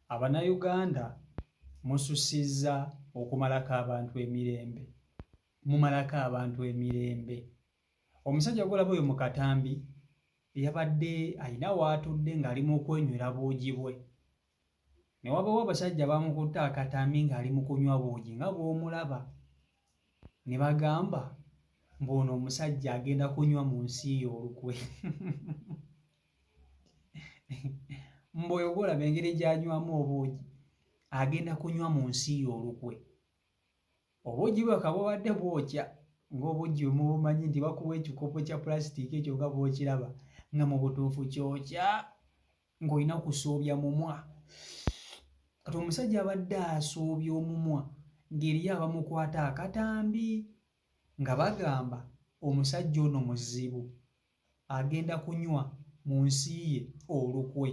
Abannayuganda mususizza okumalako abantu emirembe. Mumalako abantu emirembe. Omusajja gw'olaba oyo mu katambi yabadde alina w'atudde ng'ali mu kwenywera buugi bwe. Ne wabaawo abasajja abamukutte akatambi ng'ali mu kunywa buugi nga bw'omulaba. Ne bagamba mbu ono omusajja agenda kunywa mu nsi ye olukwe. Mbu oyo gw'olaba engeri gy'anywamu obuugi agenda kunywa mu nsi ye olukwe. Obuugi bwe ka bubadde bwokya ng'obuggi bwe mubumanyi nti bakuwa ekikopo kya pulasitiika ekyo nga bw'okiraba nga mu butuufu kyokya ng'olina kusoobya mumwa. Kati omusajja abadde asoobya omumwa ng'eriyo abamukwata akatambi nga bagamba omusajja ono muzibu agenda kunywa mu nsi ye olukwe.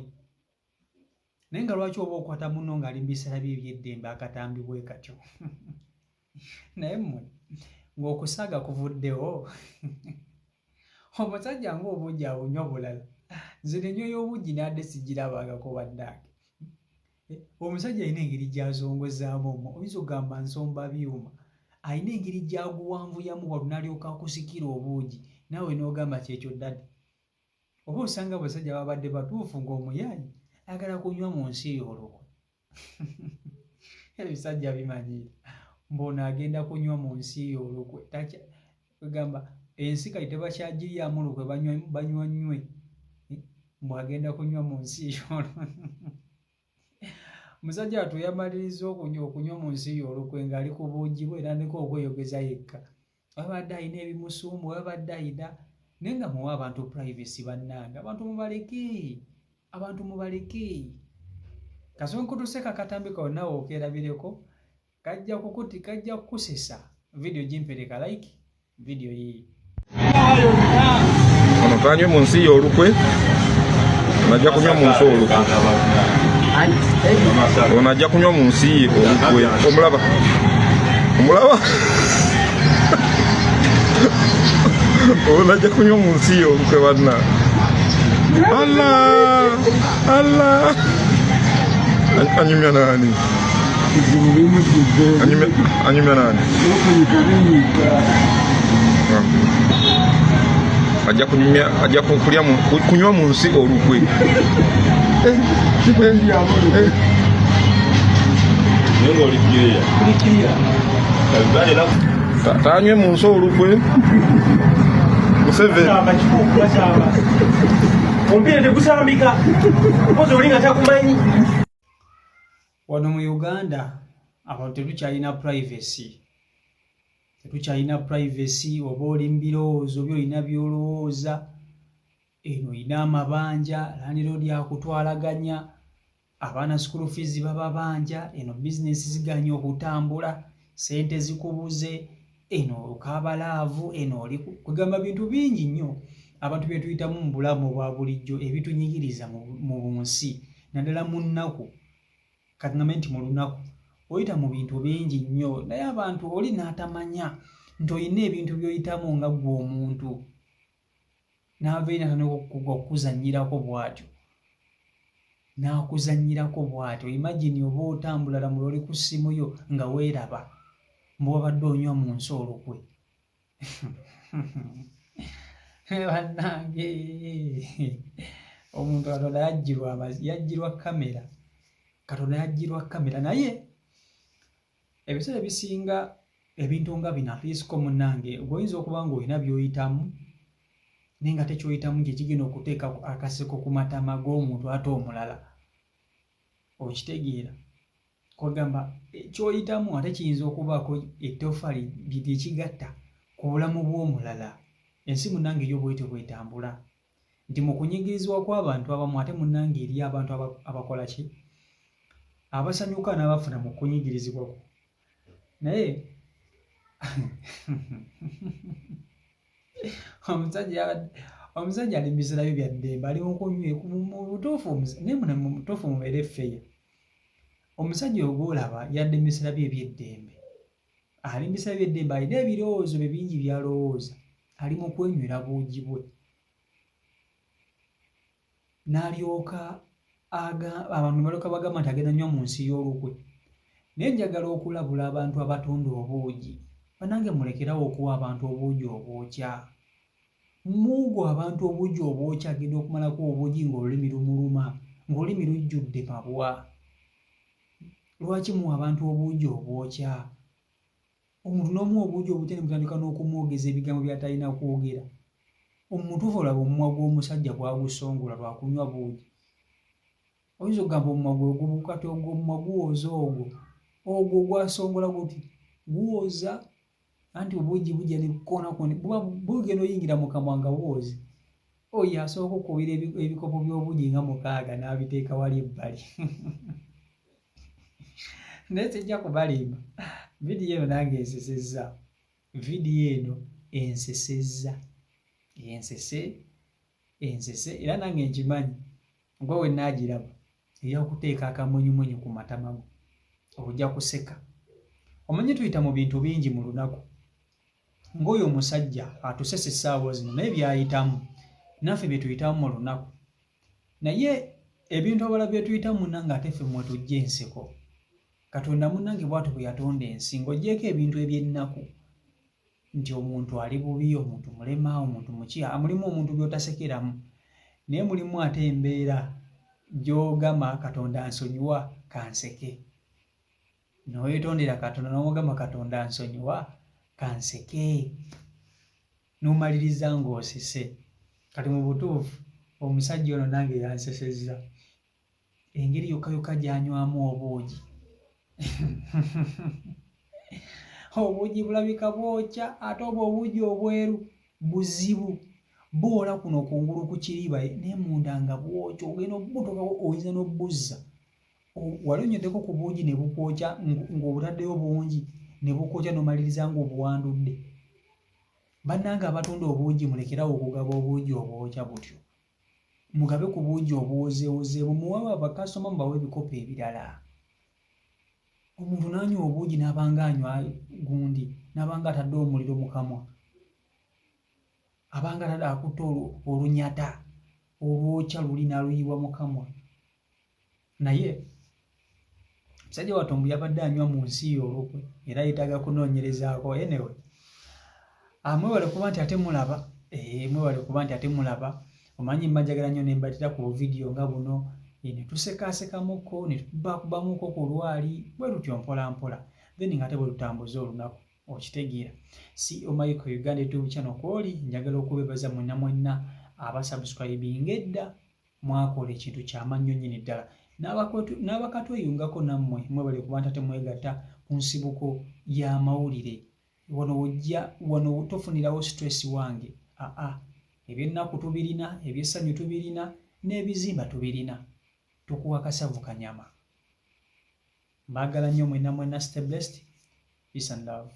Naye nga lwaki oba okwata munno ng'ali mu biseera bye eby'eddembe akatambi bwe katyo? Naye mmwe ng'okusaaga kuvuddewo omusajja ng'obuggi abunywa bulala. Nze n'ennywa y'obuggi nadde sigirabangako bannange. Omusajja alina engeri gy'azongozaamu omwo oyinza okugamba nsomba byuma. Alina engeri gy'aguwanvuyamu wano n'alyoka akusikira obuugi naawe n'ogamba kyekyo ddadi. Oba osanga abasajja babadde batuufu ng'omuyaaye ayagala kunywa mu nsi ye olukwe. Ebisajja bimanyiira mbu ono agenda kunywa mu nsi ye olukwe. Gamba ensi kati tebakyagiryamu lukwe banywa nywe. Mbu agenda kunywa mu nsi ye olukwe. Musajja wattu yamaliriza okunywa mu nsi ye olukwe ng'ali ku buugi bwe n'atandika okweyogeza yekka. Babadde alina ebimusumbuwa, babadde alina naye nga muwe abantu privacy bannange, abantu mubaleke, abantu mubaleke. Kasooka nkutuuseeko akatambi kawo naawe okeerabireko kajja kukuti kajja kukusesa. Vidiyo gimpereka like vidiyo yiyi. Ono tanywe mu nsi y'olukwe, ono ajja kunywa mu nsi olukwe. Ono ajja kunywa mu nsi ye olukwe. Omulaba? Omulaba? Ono ajja kunywa mu nsi ye olukwe banna. Allah! Allah! Anyumya nani? Anyumya nani? Ajja kunyumya, ajja kulya mu, kunywa mu nsi olukwe. Tanywe mu nsi olukwe. Museveni. Omupiira tegusambika. Mpozi oli nga takumanyi. Wano mu Uganda abantu tetukyalina privacy. Tetukyalina privacy oba oli mu birowoozo byo olina by'olowooza eno olina amabanja landiroodi akutwalaganya abaana school fees bababanja eno bizinesi ziganye okutambula ssente zikubuze eno okaaba laavu eno oli kugamba bintu bingi nnyo abantu bye tuyitamu mu bulamu obwa bulijjo ebitunyigiriza mu nsi naddala mu nnaku. Kati ngambe nti mu lunaku oyita mu bintu bingi nnyo naye abantu oli n'atamanya nti olina ebintu by'oyitamu nga ggwe omuntu n'ava eri n'atandika okukuzannyirako bw'atyo n'akuzannyirako bw'atyo. Imagine oba otambula lamula oli ku ssimu yo nga weeraba mbu wabadde onywa mu nsi olukwe. Bannange omuntu Katonda yajjirwa kamera, Katonda yajjirwa kamera naye ebiseera ebisinga ebintu nga bino atleast ko munnange gwe oyinza okuba ng'olina by'oyitamu naye nga ate ky'oyitamu kye kigenda okuteeka akaseko ku matama g'omuntu ate omulala. Okitegeera? Kwegamba ky'oyitamu ate kiyinza okubaako ettoffaali lye kigatta ku bulamu bw'omulala. Ensi munnange yo bw'etyo bw'etambula nti mu kunyigirizibwa kw'abantu abamu ate munnange eriyo abantu abakola ki? Abasanyuka n'abafuna mu kunyigirizibwa kwo. Naye omusajja ali mu biseera bye bya ddembe ali mu kunywa mu butuufu naye mu butuufu mubeere ffeya. Omusajja oyo gw'olaba yadde mu biseera bye eby'eddembe ali mu biseera by'eddembe alina ebirowoozo bye bingi by'alowooza ali mu kwenywera buugi bwe n'alyoka Abantu balyoka bagamba nti agenda nywa mu nsi y'olukwe. Naye njagala okulabula abantu abatunda obuugi, banange mulekerawo okuwa abantu obuugi obwokya. Muugo abantu obuugi obwokya, agenda okumalako obuugi ng'olulimi lumuluma, ng'olulimi lujjudde mabwa. Lwaki muwa abantu obuugi obwokya? Omuntu n'omuwa obuugi obwokya ne mutandika n'okumwogeza ebigambo by'atalina kwogera. Omutuufu olaba omumwa gw'omusajja bw'agusongola lwa kunywa buugi. Oyinza okugamba omumwa gwe gubuuka ti ogwo omumwa guwoza ogwo. Ogwo gwasongola guti guwoza, anti obuugi bujja ne bukoona kwo buba bugenda oyingira mu kamwa nga buwoze. Oyo asooka okukubira ebikopo by'obuugi nga 6 n'abiteeka wali ebbali. Naye sijja kubalimba, vidiyo eno nange ensesezza. Vidiyo eno ensesezza. Ensese, ensese, era nange nkimanyi gwe we nnaagiraba ejja kuteeka akamwenyumwenyu ku matama go, ojja kuseka. Omanyi tuyita mu bintu bingi mu lunaku, ng'oyo omusajja atusesa essaawa zino naye by'ayitamu, naffe bye tuyitamu mu lunaku. Naye ebintu abalala bye tuyitamu munnange ate ffe mwe tujja enseko. Katonda munnange bw'atyo bwe yatonda ensi, ng'oggyeeko ebintu eby'ennaku nti omuntu ali bubi, omuntu mulema, omuntu muki, mulimu omuntu by'otasekeramu. Naye mulimu ate embeera gy'ogamba Katonda nsonyiwa kanseke. N'oyetondera Katonda n'omugamba Katonda nsonyiwa kanseke. N'omaliriza ng'osese. Kati mu butuufu omusajja ono nange yansesezza. Engeri yokka yokka gy'anywamu obuugi. Obuugi bulabika bwokya ate obwo obuugi obweru buzibu. Bwola kuno kungulu ku kiriba naye munda nga bwokya, ogenda obutuukako oyinza n'obuzza. Wali onyweddeko ku buugi ne bukwokya ng'obutaddeyo bungi ne bukwokya n'omaliriza ng'obuwandudde. Bannange abatunda obuugi mulekerawo okugaba obuugi obwokya butyo. Mugabe ku buugi obuwozeewozeemu, muwe abakasitoma mubawe ebikopo ebirala. Omuntu n'anywa obuugi n'abanga anywa gundi, n'abanga atadde omuliro mu kamwa. Abanga atadde akutte olunyata olwokya luli n'aluyiwa mu kamwa. Naye musajja wattu mbu yabadde anywa mu nsi ye olukwe era yeetaaga kunoonyerezaako. Anyway, mwebale kuba nti ate mulaba, mwebale kuba nti ate mulaba. Omanyi mba njagala nnyo ne mbatira ku buvidiyo nga buno, ne tusekaasekamuko, ne tukubakubamuko ku lwali, bwe tutyo mpola mpola. Then ng'ate bwe tutambuza olunaku, okitegeera. CEO Michael Uganda YouTube channel kw'oli, njagala okubeebaza mwenna mwenna abasubscribinga edda, mwakola ekintu ky'amaanyi nnyo nnyini ddala. N'abakatweyungako nammwe, mwebale kuba nti ate mwegatta ku nsibuko y'amawulire. Wano w'ojja, wano tofunirawo stress wange. Aa, ebyennaku tubirina, ebyessanyu tubirina, n'ebizimba tubirina. Tukuwa kasavu kanyama. Mbaagala nnyo mwenna mwenna, stay blessed. Peace and love.